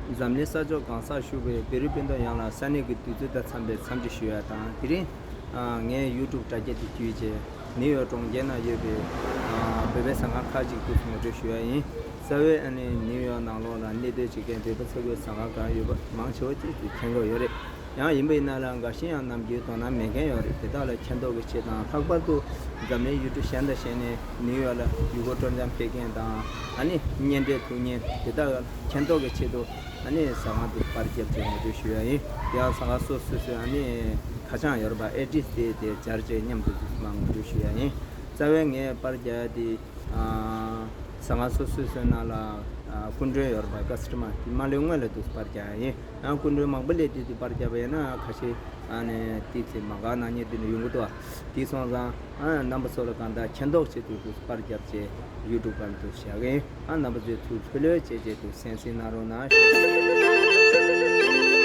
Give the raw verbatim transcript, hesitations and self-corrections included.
འཛམ་གླིང་ས་ཕྱོགས་གང་སར་བཞུགས་པའི་བོད་རིགས་སྤུན་ཟླ་ཡོངས་ལ་ས་གནས་ཀྱི་དུས་ཚོད་དང་འཚམས་པའི་འཚམས་འདྲི་ཞུ་ཡ་དང་། དེ་རིང་ཨ་ངའི་ཡུ་ཊུབ་དྲ་རྒྱ་དེ་བརྒྱུད་བྱས་ནིའུ་ཡོག་གྲོང་ཁྱེར་ན་ཡོད་པའི་ཨ་བོད་པའི་ཟ་ཁང་ཁག་ཅིག་ཏུ་ངོ་སྤྲོད་ཞུ་ཡ་ཡིན། རྩ་བའི་ཨ་ནི་ནིའུ་ཡོག་ནང་ལོགས་ལ་གནས་སྡོད་བྱེད་མཁན་བོད་པ་ཚོ་གི་ཟ་ཁང་གང་ཡོད་པ་མང་ཆེ་བ་ཅིག་ཅིག་མཁྱེན་གྱི་ཡོད་རེད། ཡང་ཡིན་པ་ཡིན་ན་ལ་འགའ་ཤས་ཡང་ནམ་རྒྱུན་དོ་སྣང་མེད་མཁན་ཡོད་རེད། དེ་དག་ལ་མཁྱེན་རྟོགས་ཀྱི་ཆེད་དང་། ལྷག་པར་དུ་འཛམ་གླིང་ཡུལ་གྲུ་གཞན་དང་གཞན་ནས་ནིའུ་ཡོག་ལ་ཡུལ་སྐོར་སྤྲོ་འཆམ་ཕེབས་མཁན་དང་། ཨ་ནི་གཉེན་འབྲེལ་ཐུག་མཁན་དེ་དག་ལ་མཁྱེན་རྟོགས་ཀྱི་ཆེད་དུ་ཨ་ནི་ཟ་ཁང་དེ་པར་བརྒྱབ་བྱས་ངོ་སྤྲོད་ཞུ་ཡ་ཡིན། དེ་ཡང་ཟ་ཁང་སོ་སོ་སོའི་ཨ་ནི་ཁ་བྱང་ཡོད་རེད་པ། ཨེ་ཌི་རེ་སི་དེ་དེ་སྦྱར་བྱས་མཉམ་དུ་དུ་མ་ངོ་སྤྲོད་ཞུ་ཡ་ཡིན། རྩ་བའི་ངས་པར་རྒྱག་ཡ་དེ་ཨ་ཟ་ཁང་སོ་སོ་སོའི་ནང་ལ་ཨ་སྐུ་མགྲོན་ཡོད་རེད་པ། ཀ་སི་ཊ་མར་དེ་མ་སླེབས་སྔོན་ལ་དུ་པར་རྒྱག་ཡ་ཡིན། ཡང་སྐུ་མགྲོན་མང་པོ་སླེབས་དུས་དུ་པར་བརྒྱབ་པ་ཡིན་ན་ཁ་ཤས་ཨ་ནི་ཏིག་ཙམ་མ་དགའ་གནང་མཁན་དེ་འདྲ་ཡོང་གི་འདུག་ཨ། དེ་སོང་ཙང་ཨ་རྣམ་པ་ཚོ་ལ་གང་ལྟར་མཁྱེན་རྟོགས་ཆེད་དུ་དུ་པར་བརྒྱབ་བྱས་ཡུ་ཊུབ་སྒང་དུ་བཞག་གི་ཡིན། ཨ་རྣམ་པ་ཚོས་ཐུགས་ལྷོད་ལྷོད་བྱས་བྱས་དུ་གསན་གཟིགས་གནང་རོགས་གནང་ཞུ།